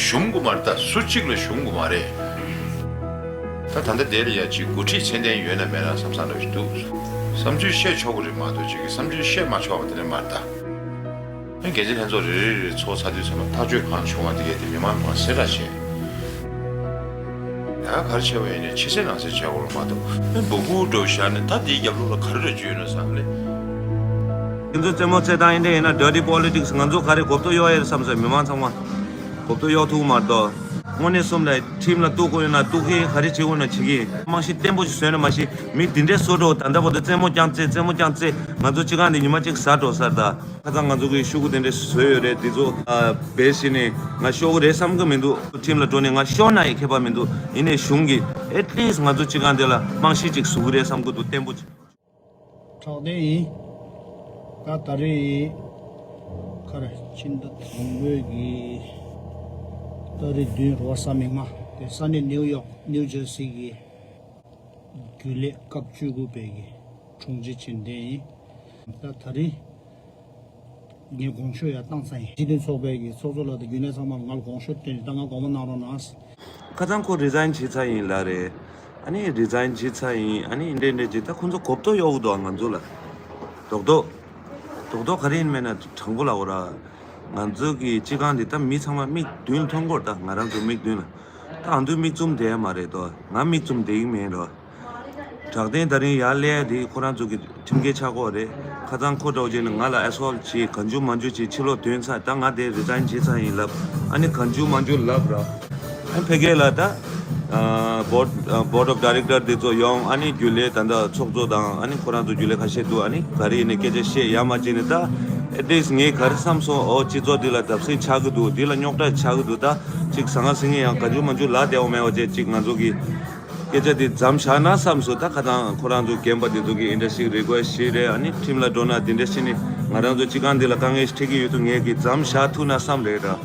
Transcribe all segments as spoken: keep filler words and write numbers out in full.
ཞུམ་དགོས་མ་རེད། ད་སུ་གཅིག་ལ་ཞུམ་དགོས་མ་རེད། ད་ད་ལྟ་དེ་ལ་ཡ་གཅིག་འགོ་ཁྲིད་ཚད་ལྡན་ཡོད་ན་མེད་ན་བསམ་བསམ་འདྲ་ཞིག་འདུག། བསམ་ཚུལ་བཤད་ཆོག་གི་རེད་མ་གཏོགས་གཅིག་གིས་བསམ་ཚུལ་བཤད་མ་ཆོག་པ་དེ་འདྲ་མ་རེད་ད། ཨ་འགན་འཛིན་ལྷན་ཚོགས་རེ་རེ་རེ་ཚོགས་ཚར་དུས་ཚང་མ་ཐག་གཅོད་གང་བྱུང་བ་དེ་གས་དེ་མི་མང་མང་གསལ་བསྒྲགས་བྱས། ཡང་ག་རེ་བྱས་པ་ཡིན་ནའི་ཕྱི་གསལ་ནང་གསལ་བྱས་དགོས་རེད་མ་གཏོགས་ཨ་སྦུ་གུ་འདྲ་བོ་བཞག་ནས་ད་དེའི་རྒྱབ་ལོགས་ལ་ག་རེ་རེ་བརྗོད་ཡོད་ན་བསམ་ལེ། ཁྱེད་ཚོ་རྩེད་མོ་རྩེ་སྟངས་ཡིན་འདྲ་ཡིན་ན་dirty politics ང་ཚོ་ག་རེ་གོ་བརྡ་གཡོག་ཡ་རེད་བསམ་སོང་། མི་མང་ཚང་མ་གོ་བརྡ་གཡོག་ཐུབ་མ་གཏོགས། དངོས་གནས་གསུམ་ལ་ཁྲིམས་ལ་གཏུག་དགོས་ཡོད་ན་གཏུག་གི། ག་རེ་བྱེད་དགོས་ན་བྱེད་ཀྱི། རྨང་གཞི་བརྟན་པོ་ཞིག་བཟོས་ན་མ་གཞི་མི་འདི་འདྲའི་བཟོ་འགྲོ། ད་ལྟ་བར་དུ་རྩེད་མོ་རྐྱང་རྩེ་རྩེད་མོ་རྐྱང་རྩེ། ང་ཚོ་སྤྱི་ཁང་འདི་ཉི་མ་གཅིག་ཟ་འགྲོ་ས་རེད་ད། ཁ་སང་ང་ཚོ་གི་ཤོག་གུ་དེ་འདྲ་བཟོས་ཡོད་རེད། འདི་ཚོ་ཨ་བེད་ཤེས་ནས་ང་ཤོར་གི་རེད་བསམ་གི་མི་འདུག། ཁྲིམས་ལ་འགྲོ་ནས་ང་ཤོར་ན་ཡི་ཁྱད་པར་མི་འདུག། ཡིན་ནའི་གཞུང་གིས་at least ང་ཚོ་སྤྱི་ཁང་འདི་ལ་རྨང་གཞི་ཅིག་བཟོ་གི་རེད་བསམ་གི་འདུག། བརྟན་པོ་ཅིག། དྲག་བདེན་ཡིན། ད་ད་རེས་ཁར་ཕྱི་ཟླ་དང་པོའི་གི་ཏ་རིག་བདུན་རེད་བ། གཟའ་མིག་དམར་དེ་ས་གནས་ནེའུ་ཡོག་ནེའུ་ཇར་སི་གི་རྒྱུན་ལས་སྐབས་བཅུ་དགུ་པའི་གི་དྲུང་ཆེ་བྱེད་འདོད་ཡིན། ད་ད་རེས་ངས་དགོངས་ཞུ་ཡང་བཏང་ཚར་ཡིན། སྤྱི་མཐུན་ཚོགས་པའི་གི་ཚོགས་གཙོ་ལགས་དང་རྒྱུན་ལས་ཚང་མར་ང་ལ་དགོངས་ཞུ་བཏོན་ནས་ད་ང་དགོངས་པ་གནང་རོགས་གནང་། ཁ་སང་ཁོ་resign བྱས་ཚར་ཡིན་ལབ་རེད། ཨ་ནི་resign བྱས་ཚར་ཡིན། ཨ་ནི་འདྲེ་འདྲེ་བྱས་ད་ཁོ་ཚོ་གོ་བརྡ་གཡོག་འདུག་ང་ཚོ་ལ། རྡོག་རྡོག་རྡོག་རྡོག་ག་རེ་ཡིན་མེད་ན་དྲང་པོ་ལབ་དགོས་ར། ང་ཚོ་གི་སྤྱི་ཁང་འདི་ད་མི་ཚང་མ་མིག་མདུན་མཐོང་གི་རེད་ད། ང་རང་ཚོ་མིག་མདུན་ལ། ད་ཨ་འདུས་མིག་བཙུམ་བསྡད་ཡ་མ་རེད་དོ། ང་མིག་བཙུམ་བསྡད་ཀྱི་མེད་རོ། དྲག་བདེན་ད་རིང་ཡར་སླེབས་ཡ་དེ་ཁོ་རང་ཚོ་གི་ཁྲིམས་འགལ་ཆགས་ཀྱི་ཡོད་རེད། ཁ་སང་ཁོ་འདྲ་བོ་བྱས་ནས་ང་ལ་assault བྱས། གང་བྱུང་མང་བྱུང་བྱས། ཕྱི་ལོགས་ཐོན་ཚར། ད་ང་དེ་resign བྱས་ཚར་ཡིན་ལབ། ཨ་ནི་གང་བྱུང་མང་བྱུང་ལབ་ར། ཨ་ནི་ཕ་གི་ལ་ད་board board of director དེ་ཚོ་ཡོང་། ཨ་ནི་རྒྱུན་ལས་ད་ལྟ་ཚོགས་གཙོ་དང་ཨ་ནི་ཁོ་རང་ཚོ་རྒྱུན་ལས་ཁ་ཤས་འདུག། ཨ་ནི་ག་རེ་ཡིན་ནའི་སྐད་ཆ་བཤད་ཡ་མ་བྱས་ནས་ད་at least ངས་ག་རེ་བསམ་སོང་། ཨོ་སྤྱི་ཚོགས་འདི་ལ་བརྡབ་གསིག་ཆགས་ཀྱི་འདུག། འདི་ལ་རྙོག་དྲ་ཆགས་ཀྱི་འདུག། ད་ཅིག་ཟང་ངེ་ཟིང་ངེ་ཡང་གང་བྱུང་མང་བྱུང་ལབ་བསྡད་ཡོད་མེད་པ་བྱས། ཅིག་ང་ཚོ་གི་སྐད་ཆ་འདི་མཚམས་བཞག་ན་བསམ་སོང་། ད་ཁ་སང་ཁོ་རང་ཚོ་རྒན་པ་འདི་ཚོ་གི་ཨེ་འདྲ་ཞིག་རེ་ཀོ་ཡེ་སི་ཊི་བྱས་རེད། ཨ་ནི་ཁྲིམས་ལ་འགྲོ་ན་འདི་འདྲ་བྱས་ནས་ང་རང་ཚོ་སྤྱི་ཁང་འདི་ལ་དཀའ་ངལ་ཞིག་འཕྲད་ཀྱི་ཡོད་དུས་ངས་གི་མཚམས་བཞག་ཐུབ་ན་བསམ་རེད་ར།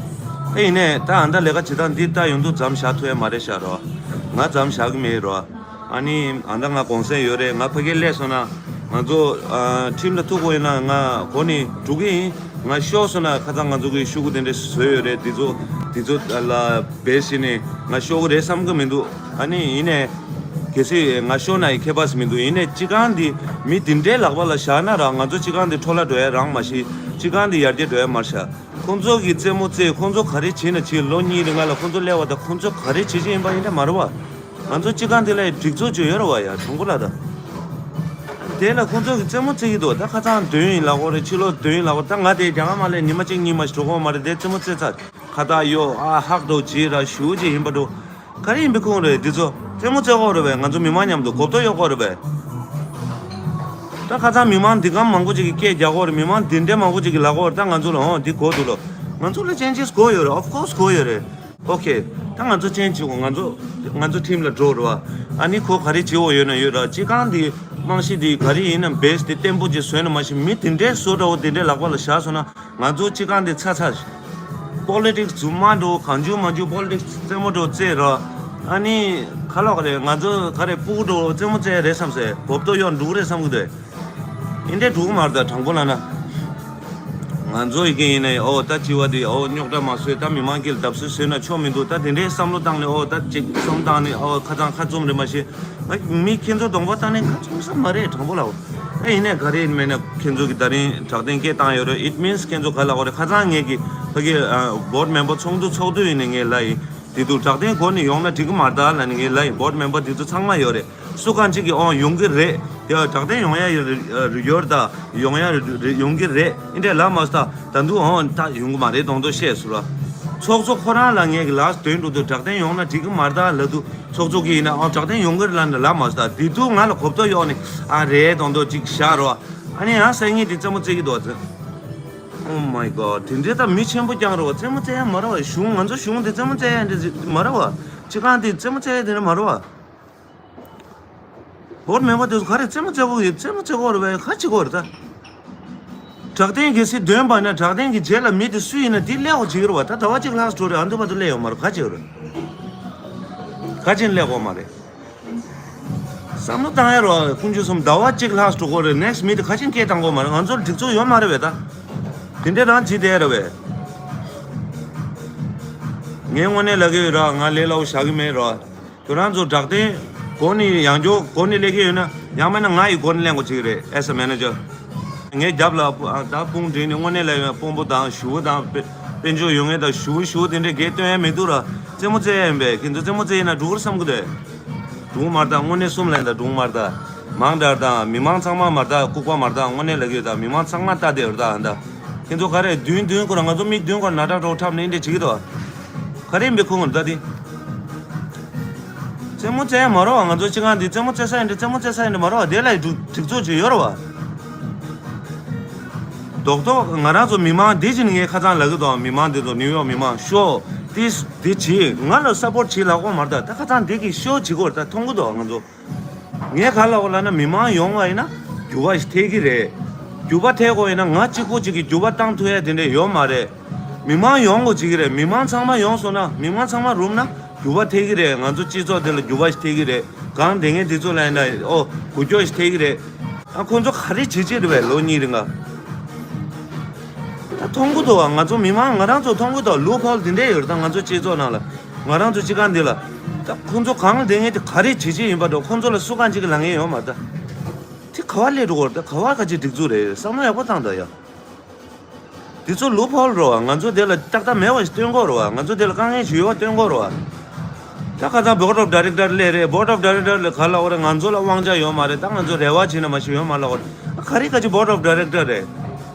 ཨེ་ཡིན་ནའི་ད་ཨ་ད་ལས་ཀ་བྱེད་སྟངས་འདི་ལྟ་ཡོང་དུས་མཚམས་བཞག་ཐུབ་ཡ་མ་རེད་ཤག་རོ། ང་མཚམས་བཞག་གི་མེད་རོ། ཨ་ནི་ཨ་ད་ང་གུང་སེང་ཡོད་རེད། ང་ཕ་གིར་སླེབས་སོང་ན་ང་ཚོ་ཨ་ཁྲིམས་ལ་ཐུག་དགོས་ཡིན་ན་ང་གོ་ནས་འགྲོ་གི་ཡིན། ང་ཤོར་སོང་ན་ཁ་སང་ང་ཚོ་གི་ཤོག་གུ་དེ་འདྲ་བཟོས་ཡོད་རེད། དེ་ཚོ་དེ་ཚོ་ལ་བེད་ཤེས་ནས་ང་ཤོར་གི་རེད་བསམ་གི་མི་འདུག། ཨ་ནི་ཡིན་ནའི་གལ་སྲིད་ང་ཤོར་ན་ཡི་ཁྱད་པར་མི་འདུག། ཡིན་ནའི་སྤྱི་ཁང་འདི་མི་དེ་འདྲའི་ལག་པ་ལ་བཞག་ན་ར། ང་ཚོ་སྤྱི་ཁང་འདི་འཕྲོ་བརླག་འགྲོ་ཡ་རང་མ་གཞི་སྤྱི་ཁང་འདི་ཡར་རྒྱས་འགྲོ་ཡ་མ་རེད་ཤག། ཁོང་ཚོ་གི་རྩེད་མོ་རྩེ། ཁོང་ཚོ་ག་རེ་བྱེད་ན་བྱེད། ལོ་གཉིས་རིང་ལ་ཁོང་ཚོ་སླེབས་པ་དང་ཁོང་ཚོ་ག་རེ་བྱེད་ཀྱི་ཡིན་པ་ཡིན་འདྲ་མ་རེད་བ། ང་ཚོ་སྤྱི་ཁང་འདི་ལ་སྒྲིག་འཛུགས་ཅིག་ཡོད་རེད་བ་ཡ། དྲང་པོ་ལབ་ད། དེ་ལ་ཁོང་ཚོ་གི་རྩེད་མོ་རྩེ་གི་འདུག། ད་ཁ་སང་འདོན་ཡིན་ལབ་ཀྱི་ཡོད་རེད། ཕྱི་ལོགས་འདོན་ཡིན་ལབ་ཀྱི་ཡོད་རེད། ད་ང་དེ་རྒྱ་གར་མ་སླེབས་ཉི་མ་གཅིག་གཉིས་མ་ཞིག་འགྲོ་གི་ཡོད་མ་རེད། དེ་རྩེད་མོ་རྩེ་ཚར། ཁ་བཏགས་གཡོག་ཨ་ཧག་འགྲོ་བྱེད་ར་ཞུ་བྱེད་ཡིན་པ་འགྲོ། ག་རེ་ཡིན་པའི་ཁུངས་རེད། འདི་ཚོ་རྩེད་མོ་རྩེ་གི་ཡོད་རེད་པས། ང་ཚོ་མི་མང་མཉམ་དུ་གོ་བརྡ་གཡོག་གི་ཡོད་རེད་པས། ད་ཁ་སང་མི་མང་འདི་ག་མང་པོ་ཅིག་གིས་སྐད་རྒྱག་གི་ཡོད་རེད། མི་མང་འདི་འདྲའི་མང་པོ་ཅིག་གིས་ལབ་གི་ཡོད་རེད། ད་ང་ཚོ་ལ་འོ་འདི་གོ་འདུག་ལོ། ང་ཚོ་ལ་changes དགོས་ཡོད་རེད། Of course དགོས་ཡོད་རེད། Okay། ད་ང་ཚོ་change བྱེད་དགོས། ང་ཚོ་ང་ཚོ་ཁྲིམས་ལ་འགྲོ་རེད་བ། ཨ་ནི་ཁོ་ག་རེ་བྱེད་འོ་ཡོད་ན་ཡོད་ར། སྤྱི་ཁང་འདི་རྨང་གཞི་འདི་ག་རེ་ཡིན་ན་base དེ་བརྟན་པོ་ཅིག་བཟོས་ན་མ་གཞི་མི་དེ་འདྲའི་བཟོ་འདྲ་བོ་དེ་འདྲའི་ལག་པ་ལ་བཞག་སོང་ན་ང་ཚོ་སྤྱི་ཁང་འདི་ཚ་ཚ། Politics རྫུན་མ་འགྲོ། གང་བྱུང་མང་བྱུང་politics རྩེད་མོ་འགྲོ་རྩེ་ར། ཨ་ནི་ཁ་ལོག་རེད། ང་ཚོ་ག་རེ་སྤུ་གུ་འགྲོ་རྩེད་མོ་རྩེ་རེད་བསམ་སེ་གོ་བརྡ་གཡོག་འགྲོ་གི་རེད་བསམ་གི་འདུག། ཨིན་དེ་འགྲོ་གི་མ་རེད་ད། དྲང་པོ་ལབ་ན། ང་ཚོ་ཡི་གེ་ཡིན་ནའི་ཨོ་ད་སྤྱི་བ་དེ་ཨོ་རྙོག་དྲ་མ་བཟོས། ད་མི་མང་གི་བརྡབ་གསིག་བཟོས་ན་ཆོ་མི་འདུག། ད་དེ་འདྲའི་བསམ་བློ་བཏང་ནས་ཨོ་ད་ཅིག་བསམ་བཏང་ནས་ཨོ་ཁ་ཚང་ཁ་བཙུམ་རེད་མ་གཞི། ང་མི་ཁྱེད་ཚོ་གདོང་པ་བལྟས་ནས་ཁ་བཙུམ་ས་མ་རེད། དྲང་པོ་ལབ། ཨེ་ཡིན་ནའི་ག་རེ་ཡིན་མིན་ན་ཁྱེད་ཚོ་གི་ད་རིང་དྲག་གདེང་སྐད་བཏང་ཡོད་རེད། It means ཁྱེད་ཚོ་ག་ལབ་དགོས་རེད། ཁ་ཚང་ངེད་ཀྱི་ཕ་གི་board member ཚོགས་འདུ་ཚོགས་དུས་ཡིན་ནའི་ངས་ལབ་ཡིན། དེ་དུས་དྲག་གདེང་སྒོ་ནས་ཡོང་ན་འགྲིག་གི་མ་རེད་ད་ལབ་ནས་ངས་ལབ་ཡིན། Board member དེ་ཚོ་ཚང་མ་ཡོད་རེད། སུ་གང་ཅིག་གིས་ཨོ་ཡོང་གི་རེད། དེ་དྲག་གདེང་ཡོང་ཡ་ཡོད་རེད་ད། ཡོང་ཡ་རེད་ཡོང་གི་རེད། ཨིན་དེ་ལབ་མ་སོང་། ད་དུང་ཨོ་ད་ཡོང་གི་མ་རེད་དོང་དོ་བཤད་སོང་ར། ཚོགས་གཙོ་ཁོ་རང་ལ་ངས་གི་ལགས་སྟོན་འགྲོ་དུས་དྲག་གདེང་ཡོང་ན་འགྲིག་གི་མ་རེད་ད་ལབ་དུས་ཚོགས་གཙོ་གིས་ཡིན་ན་ཨོ་དྲག་གདེང་ཡོང་གི་རེད་ལབ་ན་ལབ་མ་སོང་། ད་དེ་དུས་ང་ལ་གོ་བརྡ་གཡོག་ནས་ཨ་རེད་དོང་དོ་ཅིག་བཞག་རོགས། ཨ་ནི་ཡང་སང་ཉིན་དེ་རྩེད་མོ་རྩེ་གི་འདུག་ཟེར། Oh my god། དེ་འདྲའི་ད་མི་ཆེན་པོ་རྐྱང་རེད་བ། རྩེད་མོ་རྩེ་ཡ་མ་རེད་བ། གཞུང་ང་ཚོ་གཞུང་དེ་རྩེད་མོ་རྩེ་ཡ་འདྲ་མ་རེད་བ། སྤྱི་ཁང་དེ་རྩེད་མོ་རྩེ་ཡ་དེ་འདྲ་མ་རེད་བ། Board member དེ་ཚོ་ག་རེ་རྩེད་མོ་རྩེ་གོ་ཡོད། རྩེད་མོ་རྩེ་གོ་རེད་བས། ག་བྱེད་གོ་རེད་ད། དྲག་གདེང་གལ་སྲིད་འདོན་པ་ན་དྲག་གདེང་གི་རྗེས་ལ་མི་དེ་སུ་ཡིན་ན་དེ་སླེབས་གོ་བྱེད་ཀྱི་རེད་བ། ད་ཟླ་བ་གཅིག་ལྷག་འགྲོ་རེད། ཨ་འདུ་བ་དུ་སླེབས་ཡོད་མ་རེད། ག་བྱེད་རེད། ག་བྱེད་སླེབས་གོ་མ་རེད། བསམ་བློ་བཏང་ཡ་རོགས། དཀོན་མཆོག་གསུམ། ཟླ་བ་གཅིག་ལྷག་འགྲོ་གོ་རེད། Next མི་དེ་ག་བྱེད་སྐད་བཏང་གོ་མ་རེད། ང་ཚོར་སྒྲིག་འཛུགས་ཡོད་མ་རེད་བས་ད། དེ་འདྲས་རང་བྱེད་བསྡད་རེད་བས། ངས་དངོས་གནས་ལབ་ཀྱི་ཡོད་ར། ང་ལས་སླ་པོ་བཞག་གི་མེད་ར། ཁྱོད་རང་ཚོ་དྲག་སྟེང་སྒོ་ནས་ཡང་བསྐྱར་སྒོ་ནས་སླེབས་ཀྱི་ཡོད་ན། ཡང་མིན་ན་ང་ཡི་སྒོ་ནས་སླེབས་དགོས་ཀྱི་རེད། As a manager། ངའི་རྒྱབ་ལ་ད་དཔུང་སྒྲིག་ནས་དངོས་གནས་ལབ་ཡོད། དཔོན་པོ་དང་ཞུ་བོ་དང་དཔེ་དཔལ་འབྱོར་ཡོད་མཁན་དང་ཞུ་བོ་ཞུ་བོ་དེ་འདྲས་སྒེར་སྟོན་ཡ་མི་འདུག་ར། རྩེད་མོ་རྩེ་ཡ་ཡིན་པས། ཁྱེད་ཚོ་རྩེད་མོ་རྩེ་ཡིན་ན་འགྲིག་གི་རེད་བསམ་གི་འདུག་འགྲིག་མ་རེད་ད། དངོས་གནས་གསུམ་ལ་ཡིན་ད་འགྲིག་མ་རེད་ད། མང་དྲགས་དང་མི་མང་ཚང་མ་མ་རེད་ད། ལྐུགས་པ་མ་རེད་ད། དངོས་གནས་ལབ་ཀྱི་ཡོད་ད། མི་མང་ཚང་མ་ལྟ་བསྡད་ཡོད་ད། ཨ་ད་ཁྱེད་ཚོ་ག་རེ་མདུན་མདུན་ཁོ་ར་ང་ཚོ་མིག་མདུན་ཁོ་ར་ནག་ཁྲག་གྲོག་འཁྲབ་ནས་འདི་འདྲས་བྱེད་ཀྱི་འདུག་ག་རེ་ཡིན་པའི་ཁུངས་ལ་ལྟ་དེ། རྩེད་མོ་རྩེ་ཡ་མ་རེད་བ། ང་ཚོ་སྤྱི་ཁང་འདི་རྩེད་མོ་རྩེ་ས་ཡིན་འདྲ་རྩེད་མོ་རྩེ་ས་ཡིན་འདྲ་མ་རེད་བ། དེ་ལ་ཡི་སྒྲིག་སྒྲིག་འཛུགས་ཅིག་ཡོད་རེད་བ། རྡོག་རྡོག་ང་རང་ཚོ་མི་མང་འདི་བཞིན་ངས་ཁ་སང་ལབ་ཀྱི་འདུག་མི་མང་འདི་ཚོ་ནིའུ་ཡོག་མི་མང་ཤོག་འདི་འདི་བྱེད། ང་ལ་སབ་པོར་བྱེད་ལབ་དགོས་མ་རེད་ད། ད་ཁ་སང་འདི་གི་ཤོ་བྱེད་དགོས་རེད་ད། མཐོང་གི་འདུག་ང་ཚོ། ངས་ག་ལབ་དགོས་ལབ་ན། མི་མང་ཡོང་བ་ཡིན་ན་འགྱུར་བ་ཞིག་ཐེབས་ཀྱི་རེད། འགྱུར་བ་ཐེབས་དགོས་ཡིན་ན་ང་གཅིག་པོ་གཅིག་གིས་འགྱུར་བ་བཏང་ཐུབ་ཡ་དེ་འདྲ་ཡོད་མ་རེད། མི་མང་ཡོང་དགོས་བྱེད་ཀྱི་རེད། མི་མང་ཚང་མ་ཡོང་སོང་ན། མི་མང་ཚང་མ་རུབ་ན་འགྱུར་བ་ཐེབས་ཀྱི་རེད། ང་ཚོ་སྤྱི་ཚོགས་དེ་ལ་འགྱུར་བ་ཞིག་ཐེབས་ཀྱི་རེད། གང་དེ་ངས་དེ་ཚོ་ལ་ཡིན་ན་ཨོ་འགུལ་སྐྱོད་ཞིག་ཐེབས་ཀྱི་རེད། ཨ་ཁོང་ཚོ་ག་རེ་བྱེད་ཀྱི་རེད་བས་ལོ་གཉིས་རིང་ལ། ད་མཐོང་གི་འདུག་བ། ང་ཚོ་མི་མང་ང་རང་ཚོ་མཐོང་གི་འདུག་ལུག་ཕོལ་དེ་འདྲས་ཡོད་རེད་ད། ང་ཚོ་སྤྱི་ཚོགས་ནང་ལ། ང་རང་ཚོ་སྤྱི་ཁང་འདི་ལ། ད་ཁོང་ཚོ་གང་ལ་བསྡད་མཁན་དེ་ག་རེ་བྱེད་ཀྱི་ཡིན་པ་འགྲོ། ཁོང་ཚོ་ལ་སུ་གང་ཅིག་གི་ལབ་མཁན་ཡོད་མ་རེད་ད། དེ་ག་བ་སླེབས་འགྲོ་གི་རེད་ད། ག་བ་ག་ཅིག་སྒྲིག་འཛུགས་རེད། བསམ་བློ་ཡག་པོ་བཏང་དང་ཡ། འདི་ཚོ་ལུག་ཕོལ་རེད་བ། ང་ཚོ་དེ་ལ་ཏག་ཏག་མེད་པ་ཞིག་སྟོན་དགོས་རེད་བ། ང་ཚོ་དེ་ལ་དཀའ་ངལ་ཞིག་ཡོད་པ་སྟོན་དགོས་རེད་བ། ད་ཁ་སང་Board of Director སླེབས་རེད། Board of Director ལ་ག་ལབ་དགོས་རེད། ང་ཚོ་ལ་དབང་ཆ་ཡོད་མ་རེད། ད་ང་ཚོ་རེ་བ་བྱས་ན་མ་ཤེས་ཡོད་མ་ལབ་དགོས་རེད། ཨ་ག་རེ་ག་ཅིག་Board of Director རེད།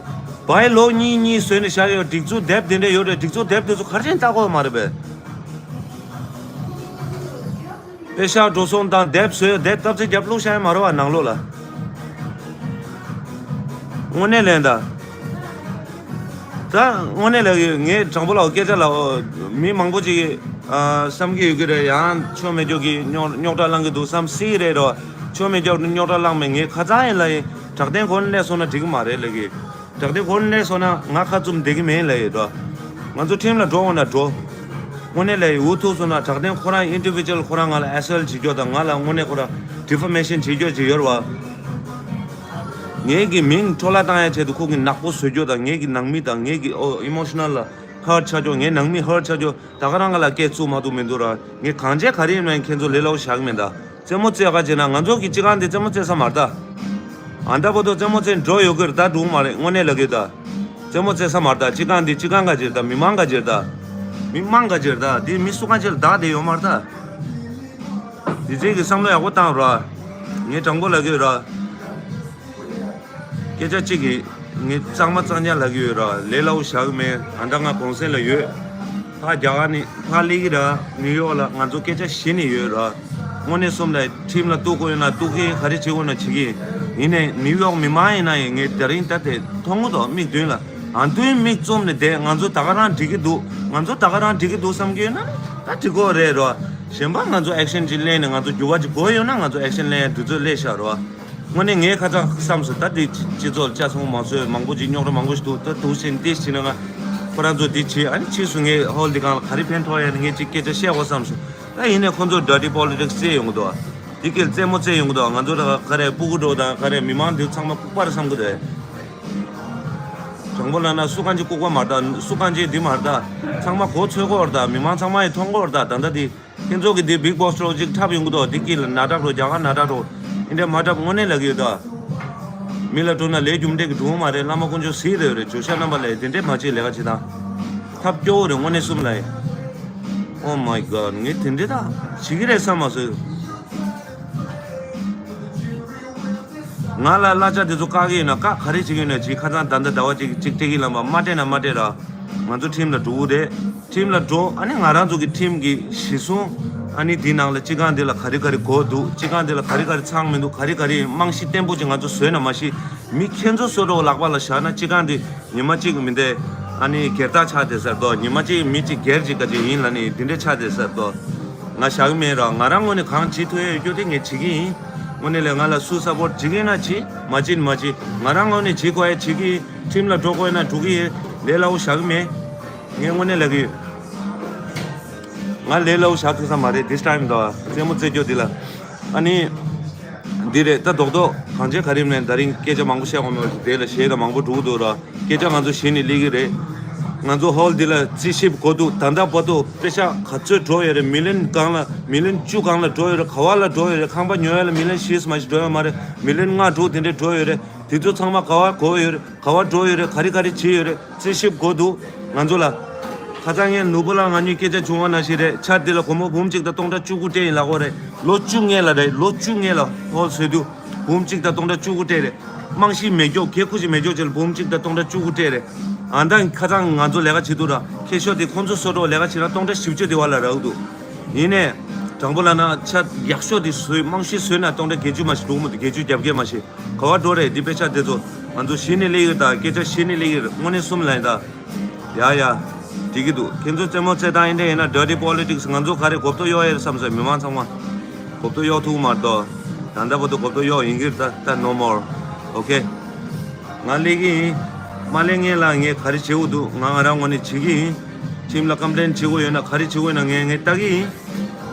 བའི་ལོ་གཉིས་གཉིས་བཟོས་ནས་བཞག་ཡོད། སྒྲིག་འཛུགས་དེབ་དེ་འདྲ་ཡོད་རེད། སྒྲིག་འཛུགས་དེབ་དེ་ཚོ་ག་རེ་བྱས་ནས་ལྟ་དགོས་མ་རེད་པས། པེ་ཤག་འགྲོ་སོང་དང་དེབ་བཟོས། དེབ་སྟབས་ཚེ་རྒྱབ་བླུགས་བཞག་ཡ་མ་རེད་བ་ནང་ལོགས་ལ། དངོས་གནས་ལན་ད། ད་དངོས་གནས་ལ་ངས་དྲང་པོ་ལ་སྐད་ཆ་ལ་མི་མང་པོ་ཅིག་ཨ་བསམ་གྱི་ཡོད་ཀྱི་རེད། ཡང་ཆོ་མེད་ཅོག་གི་རྙོག་རྙོག་དྲ་བསླང་གི་འདུག་བསམ་སྲིད་རེད་རོ། ཆོ་མེད་ཅོག་རྙོག་དྲ་བསླང་མེད། ངས་ཁ་ཚང་ཡིན་ལ་ཡིན་དྲག་གཏན་གོ་གནས་སོང་ན་འགྲིག་གི་མ་རེད་ལབ་ཀྱི། དྲག་གཏན་གོ་གནས་སོང་ན་ང་ཁ་བཙུམ་བསྡད་ཀྱི་མེད་ལབ་ཡོད་རོ། ང་ཚོ་ཁྲིམས་ལ་འགྲོ་འོང་ན་འགྲོ། དངོས་གནས་ལ་འུ་ཐུག་སོང་ན་དྲག་གཏན་ཁོ་རང་individual ཁོ་རང་ང་ལ་insult བྱེད་རྒྱུ་དང་། ང་ལ་དངོས་གནས་ཁོ་རང་defamation བྱེད་རྒྱུ་ཅིག་ཡོད་རེད་བ། ངེད་ཀྱི་མིང་འཕྲོ་བརླག་བཏང་ཡ་ཆེད་དུ་ཁོ་གི་ནག་པོ་བཟོ་རྒྱུ་དང་། ངེད་ཀྱི་ནང་མི་དང་ངེད་ཀྱི་ཨོ་emotional ལ་hurt ཆགས་རྒྱུ། ངའི་ནང་མི་hurt ཆགས་རྒྱུ། ད་ག་རང་ང་ལ་སྐད་བཙུགས་མ་ཐུབ་མི་འདུག་ར། ངས་གང་བྱས་ག་རེ་ཡིན་ན་ཁྱེད་ཚོ་ལས་སླ་པོ་བཞག་གི་མེད་ད། རྩེད་མོ་རྩེ་ག་བྱས་ན་ང་ཚོ་གི་སྤྱི་ཁང་འདི་རྩེད་མོ་རྩེ་ས་མ་རེད་ད། ཨ་ད་བར་དུ་རྩེད་མོ་རྩེ་འགྲོ་ཡོད་ཀྱི་རེད་ད། འགྲིག་མ་རེད། དངོས་གནས་ལབ་ཀྱི་ད། རྩེད་མོ་རྩེ་ས་མ་རེད་ད། སྤྱི་ཁང་འདི་སྤྱི་ཁང་ག་ཅིག་རེད་ད། མི་མང་ག་ཅིག་རེད་ད། མི་མང་ག་ཅིག་རེད་ད། འདི་མི་སུ་གང་ཅིག་ལ་བདག་དེ་ཡོད་མ་རེད་ད། འདི་ཚིག་གི་བསམ་བློ་ཡག་པོ་བཏང་ར། ངས་དྲང་པོ་ལབ་ཀྱི་ཡོད་ར། སྐད་ཆ་གཅིག་གིས་ངས་གཙང་མ་གཙང་རྐྱང་ལབ་ཀྱི་ཡོད་ར། ལས་སླ་པོ་བཞག་གི་མེད། ཨ་ད་ང་གུང་སེང་ལ་ཡོད། ཕ་རྒྱ་གར་ནས་ཕ་སླེབས་ཀྱི་ར། ནིའུ་ཡོག་ལ་ང་ཚོ་སྐད་ཆ་བཤད་ནས་ཡོད་ར། དངོས་གནས་གསུམ་ལ་ཁྲིམས་ལ་གཏུག་དགོས་ཡོད་ན་གཏུག་གི། ག་རེ་བྱེད་དགོས་ན་བྱེད་གི། ཡིན་ནའི་ནིའུ་ཡོག་མི་མང་ཡིན་ན་ཡང་ངས་དེ་རིང་ད་དེ་མཐོང་གི་འདུག་མིག་མདུན་ལ། ཨ་མདུན་མིག་བཙུམ་ནས་བསྡད། ང་ཚོ་ད་ག་རང་འགྲིག་གི་འདུག་ང་ཚོ་ད་ག་རང་འགྲིག་གི་འདུག་བསམ་གྱི་ཡོད་ན་ད་འགྲིག་གི་རེད་ར། གཞན་པ་ང་ཚོ་action ཅིག་ལེན་ནས་ང་ཚོ་འགྱུར་བ་ཅིག་དགོས་ཡོད་ན་ང་ཚོ་action ལེན་ཡ་དུས་ཚོད་སླེབས་ཤག་ར། དངོས་གནས་ངས་ཁ་ཚ་བསམ་སོང་། ད་འདི་སྤྱི་ཚོགས་ལ་ཅ་ཚོང་མ་བཟོས། མང་པོ་ཅིག་རྙོག་དྲ་མང་པོ་ཞིག་འདུག་ད་འདུག་ཟིན་ཏེ་ཕྱིན་ན་ང་ཁོ་རང་ཚོ་འདི་བྱེད། ཨ་ནི་ཕྱིས་སུ་ངས་ཧོལ་འདི་སྒང་ལ་ག་རེ་ཕན་ཐོགས་ཡ་ནི་ངས་ཅིག་སྐད་ཆ་བཤད་དགོས་བསམ་སོང་། ད་ཡིན་ནའི་ཁོ་ཚོ་dirty politics རྩེ་ཡོང་གི་འདུག་འདི་སྐད་རྩེད་མོ་རྩེ་ཡོང་གི་འདུག་ང་ཚོ་ད་ག་རེ་སྤུ་གུ་འགྲོ་དང་ག་རེ་མི་མང་འདི་ཚང་མ་ལྐུགས་པ་རེད་བསམ་གི་འདུག་དྲང་པོ་ལབ་ན་སུ་གང་ཅིག་ལྐུགས་པ་མ་རེད་ད། སུ་གང་ཅིག་འདི་མ་རེད་ད། ཚང་མ་གོ་ཚོད་གོ་རེད་ད། མི་མང་ཚང་མ་ཡི་མཐོང་གོ་རེད་ད། ད་ལྟ་འདི། ཁྱེད་ཚོ་གི་འདི་big boss འདྲ་བོ་ཅིག་འཁྲབ་ཡོང་གི་འདུག་འདི་དཀྱིལ་ལ་ནག་ཁྲག་འགྲོ། རྒྱ་གར་ནག་ཁྲག་འགྲོ། འདི་འདྲ་མ་འཁྲབ། དངོས་གནས་ལབ་ཀྱི་ཡོད་ད། མི་ལ་སྤྲོ་ན་ལས་རྒྱུ་འབྲས་ཀྱི་འགྲོ་མ་རེད། བླ་མ་དཀོན་མཆོག་གཟིགས་རེ་རེད། ཇོ་ཤ་རྣམ་པ་ལ་འདི་འདྲས་མ་བྱེད། ལས་ཀ་བྱེད་དང་། ཐབས་སྐྱོ་བོ་རེད། དངོས་གནས་གསུམ་ལ་ཡིན། Oh my god ངས་དེ་འདྲས་ད་བྱེད་ཀྱི་རེད་བསམ་མ་སོང་། ང་ལ་གླ་ཆ་དེ་ཚོ་བཀག་གི་ཡོད་ན་བཀག་ག་རེ་བྱེད་ཀྱི་ཡོད་ན་བྱེད། ཁ་སང་ད་ལྟ་ཟླ་བ་གཅིག་གཅིག་སྤྲད་ཀྱི་ལབ་པ་མ་སྤྲད་ན་མ་སྤྲད་ར། ང་ཚོ་ཁྲིམས་ལ་འགྲོ་གི་རེད། ཁྲིམས་ལ་འགྲོ། ཨ་ནི་ང་རང་ཚོ་གི་ཁྲིམས་ཀྱི་གཞི་བཟུང་། ཨ་ནི་འདི་ནང་ལ་སྤྱི་ཁང་འདི་ལ་ག་རེ་ག་རེ་དགོས་འདུག་སྤྱི་ཁང་འདི་ལ་ག་རེ་ག་རེ་ཚང་མི་འདུག་ག་རེ་ག་རེ་རྨང་གཞི་བརྟན་པོ་ཅིག་ང་ཚོ་བཟོས་ན་མ་གཞི། མི་ཁྱེད་ཚོ་བཟོ་འདྲ་བོ་ལག་པ་ལ་བཞག་ན་སྤྱི་ཁང་འདི་ཉི་མ་གཅིག་མི་འདས། ཨ་ནི་སྒེར་བདག་ཆགས་བསྡད་ས་རེད་དོ། ཉི་མ་གཅིག་མི་གཅིག་སྒེར་གཅིག་ག་ཅིག་ཡིན་ལབ་ནི་འདི་འདྲས་ཆགས་བསྡད་ས་རེད་དོ། ང་བཞག་གི་མེད་ར། ང་རང་ངོས་ནས་གང་བྱེད་ཐུབ་ཡ་ཡོད་རྒྱུ་དེ་ངས་བྱེད་ཀྱི་ཡིན། དངོས་གནས་ལས་ང་ལ་སུ་སབ་པོར་བྱེད་ཀྱི་ཡིན་ན་བྱེད། མ་བྱེད་ན་མ་བྱེད། ང་རང་ངོས་ནས་བྱེད་དགོས་ཡ་བྱེད་ཀྱི་ཡིན། ཁྲིམས་ལ་འགྲོ་དགོས་ཡ་ན་འགྲོ་གི་ཡིན། ལས་སླ་པོ་བཞག་གི་མེད། ངས་དངོས་གནས་ལབ་ཀྱི་ཡོད། ང་ལས་སླ་པོ་བཞག་ཐུབ་ས་མ་རེད། this time དང་རྩེད་མོ་རྩེ་རྒྱུ་འདི་ལ། ཨ་ནི། འདི་རེད་ད། རྡོག་རྡོག་གང་བྱས་ག་རེ་མིན་ད་རིང་སྐད་ཆ་མང་པོ་བཤད་དགོས་མེད་པ་དེ་ལ་གཞས་ད་མང་པོ་འགྲོ་གི་འདུག་ར། སྐད་ཆ་ང་ཚོ་གཞི་ནས་སླེབས་ཀྱི་རེད། ང་ཚོ་ཧོལ་འདི་ལ་རྩིས་ཞིབ་གོ་འདུག་ད་ལྟ་བར་དུ་པེ་ཤ་ག་ཚོད་འགྲོ་ཡོད་རེད། མི་ལི་ཡོན་གང་ལ། མི་ལི་ཡོན་བཅུ་གང་ལ་འགྲོ་ཡོད་རེད། ག་བ་ལ་འགྲོ་ཡོད་རེད། ཁང་པ་ཉོ་ཡ་ལ་མི་ལི་ཡོན་བཞི་ཙམ་ཞིག་འགྲོ་ཡོད་མ་རེད། མི་ལི་ཡོན་ལྔ་དྲུག་དེ་འདྲས་འགྲོ་ཡོད་རེད། དེ་ཚོ་ཚང་མ་ག་བ་གོ་ཡོད་རེད། ག་བ་འགྲོ་ཡོད་རེད། ག་རེ་ག་རེ་བྱས་ཡོད་རེད། རྩིས་ཞིབ་གོ་འདུག་ང་ཚོ་ལ། ཁ་སང་ངས་ནོར་བུ་ལགས་ང་གཉིས་སྐད་ཆ་བྱུང་བ་ནང་བཞིན་རེད། ཆར་འདི་ལ་སྒོར་མོ་འབུམ་གཅིག་དང་སྟོང་ཕྲག་བཅུ་དགུ་སྤྲད་ཡིན་ལབ་ཀྱི་ཡོད་རེད། ལོ་བཅུ་ལྔ་ལ་རེད། ལོ་བཅུ་ལྔ་ལ་ཧོལ་བཟོས་དུས་འབུམ་གཅིག་དང་སྟོང་ཕྲག་བཅུ་དགུ་སྤྲད་རེད། རྨང་གཞི་མེད་སྐྱོ་གེ་ཁུ་ཅིག་མེད་སྐྱོ་ཅིག་ལ་འབུམ་གཅིག་དང་སྟོང་ཕྲག་བཅུ་དགུ་སྤྲད་རེད། ཨ་ད་ཁ་སང་ང་ཚོ་ལས་ཀ་བྱེད་དུས་ར་ཁེ་ཤོ་དེ་ཁོང་ཚོ་སོ་སོ་ལས་ཀ་བྱེད་ན་སྟོང་ཕྲག་བཞི་བཅུ་དེ་བ་ལ་རག་འདུག་ཡིན་ནས། དྲང་པོ་ལབ་ན་ཆ་ཡག་ཤོས་དེ་བཟོས། རྨང་གཞི་བཟོས་ན་སྟོང་ཕྲག་བརྒྱད་ཅུ་མ་ཞིག་འགྲོ་གི་མི་འདུག་བརྒྱད་ཅུ་གྱ་བརྒྱད་མ་ཞིག་ག་བ་འགྲོ་རེད། འདི་པེ་ཤ་དེ་ཚོ་ང་ཚོ་གཞི་ནས་སླེབས་ཡོད། ད་སྐད་ཆ་གཞི་ནས་སླེབས་ཡོད་རེད། དངོས་གནས་གསུམ་ལ་ཡིན་ད། ཡ་ཡ། འགྲིག་གི་འདུག་ཁྱེད་ཚོ་རྩེད་མོ་རྩེ་སྟངས་ཡིན་འདྲ་ཡིན་ན་dirty politics ང་ཚོ་ག་རེ་གོ་རྟོགས་ཡོད་ཡོད་བསམ་སོང་། མི་མང་ཚང་མ་གོ་རྟོགས་ཡོད་ཐུག་མ་གཏོགས། ད་ལྟ་བར་དུ་གོ་རྟོགས་ཡོད་ཡིན་གྱི་རེད། ད་ད་no more. Okay. ང་སླེབས་ཀྱི་ཡིན། མ་སླེབས་སྔོན་ལ་ངས་ག་རེ་བྱེད་དགོས་འདུག་ང་ང་རང་ངོས་ནས་བྱེད་ཀྱི་ཡིན། ཁྲིམས་ལ་complain བྱེད་དགོས་ཡོད་ན་ག་རེ་བྱེད་དགོས་ཡོད་ན་ངས་ངས་ལྟ་གི་ཡིན།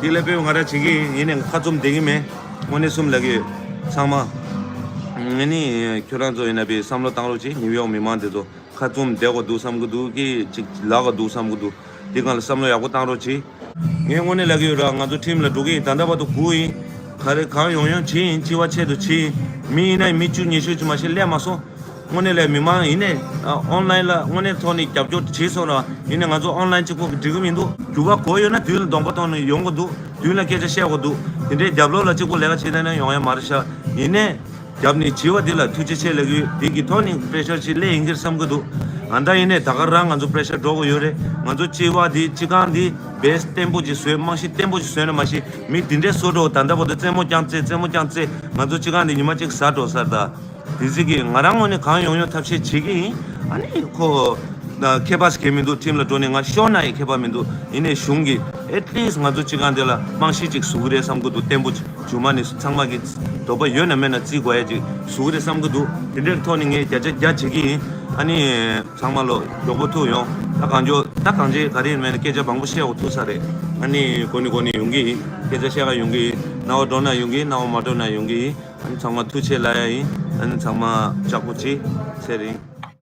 དེ་ལས་དཔེ་ང་རང་བྱེད་ཀྱི་ཡིན། ཡིན་ནས་ཁ་བཙུམ་བསྡད་ཀྱི་མེད། དངོས་གནས་གསུམ་ལབ་ཀྱི་ཡོད། ཚང་མ། ངས་ནི་ཁྱོད་རང་ཚོ་ཡིན་ན་དཔེ་བསམ་བློ་བཏང་རོགས་གྱིས། ནིའུ་ཡོག་མི་མང་དེ་ཚོ། ཁ་བཙུམ་བསྡད་དགོས་འདུག་བསམ་གི་འདུག་གི་ཅིག་ལབ་དགོས་འདུག་བསམ་གི་འདུག་དེ་སྒང་ལ་བསམ་བློ་ཡག་པོ་བཏང་རོགས་གྱིས། ངས་དངོས་གནས་ལབ་ཀྱི་ཡོད་ར། ང་ཚོ་ཁྲིམས་ལ་འགྲོ་གི་ཡིན། ད་ལྟ་བར་དུ་སྒུག་ཡིན། ག་རེ་གང་ཡོང་ཡོང་བྱེད་ཡིན། སྤྱི་བ་ཆེད་དུ་བྱེད་ཡིན། མི་ཡིན་ན་མི་བཅུ་ཉི་ཤུ་ཅིག་མ་ཤེས་སླེབས་མ་སོང་། དངོས་གནས་ལས་མི་མང་ཡིན་ནས་ཨོན་ལན་ལ་དངོས་གནས་ཐོག་ནས་རྒྱབ་སྐྱོར་བྱེད་སོང་ར། ཡིན་ནས་ང་ཚོ་ཨོན་ལན་གཅིག་པོ་གི་འགྲིག་གི་མི་འདུག་འགྱུར་བ་དགོས་ཡོད་ན་དུས་ལ་གདོང་པ་མཐོང་ནས་ཡོང་དགོས་འདུག་དུས་ལ་སྐད་ཆ་བཤད་དགོས་འདུག་དེ་འདྲའི་རྒྱབ་ལོགས་ལ་གཅིག་པོ་ལས་ཀ་བྱེད་བསྡད་ན་ཡོང་ཡ་མ་རེད་ཤག་ཡིན་ནས། རྒྱབ་ནས་བྱིས་པ་འདི་ལ་ཐུགས་རྗེ་ཆེ་ལབ་ཀྱི་ཡོད། འདི་གི་ཐོག་ནས་pressure ཅིག་སླེབས་ཡིན་གྱི་རེད་བསམ་གྱི་འདུག་ཨ་ད་ཡིན་ནས་ད་ག་རང་ང་ཚོ་pressure འགྲོ་དགོས་ཡོད་རེད། ང་ཚོ་སྤྱི་བ་འདི་སྤྱི་ཁང་འདི་base བརྟན་པོ་ཅིག་བཟོས། རྨང་གཞི་བརྟན་པོ་ཅིག་བཟོས་ན་མ་གཞི་མི་འདི་འདྲའི་བཟོ་འགྲོ། ད་ལྟ་བར་དུ་རྩེད་མོ་རྐྱང་རྩེ། རྩེད་མོ་རྐྱང་རྩེ། ང་ཚོ་སྤྱི་ཁང་འདི་ཉི་མ་གཅིག་ཟ་འགྲོ་ས་རེད་ད། དེ་ཚིག་གིས་ང་རང་ངོས་ནས་གང་ཡོང་ཡོང་ཐབས་ཤེས་བྱེད་ཀྱི་ཡིན། ཨ་ནི་ཁོ་ཁྱད་པར་གང་མི་འདུག་ཁྲིམས་ལ་འགྲོ་ནས་ང་ཤོར་ན་ཡང་ཁྱད་པར་མི་འདུག་ཡིན་ནའི་གཞུང་གིས་at least ང་ཚོ་སྤྱི་ཁང་འདི་ལ་རྨང་གཞི་ཅིག་བཟོ་གི་རེད་བསམ་གྱི་འདུག་བརྟན་པོ་ཅིག་མཇུག་མ་ནས་ཚང་མ་གིས་དོགས་པ་ཡོད་ན་མེད་ན་བརྩི་དགོས་ཡ་ཅིག་བཟོ་གི་རེད་བསམ་གྱི་འདུག་དེ་འདྲའི་ཐོག་ནས་ངས་བརྒྱ་ཆ་བརྒྱ་བྱེད་ཀྱི་ཡིན། ཨ་ནི་ཚང་མ་ལོ་མགྱོགས་པོ་ཐུག་ཡོང་། ད་གང་མགྱོགས་ད་གང་བྱེད་ག་རེ་ཡིན་མེད་ན་སྐད་ཆ་མང་པོ་བཤད་དགོས་ཐུག་ས་རེད། ཨ་ནི་གོ་ནི་གོ་ནི་ཡོང་གི་ཡིན། སྐད་ཆ་བཤད་ག་ཡོང་གི་ཡིན། རྣ་བ་འགྲོ་ན་ཡོང་གི་ཡིན། རྣ་བ་མ་འགྲོ་ན་ཡོང་གི་ཡིན། ཨ་ནི་ཚང་མ་ཐུགས་རྗེ་ཆེ་ལབ་ཡ་ཡིན། ཨ་ནི་ཚང་མ་ལྕགས་པོ་གཅིག་ཚེ་རིང་།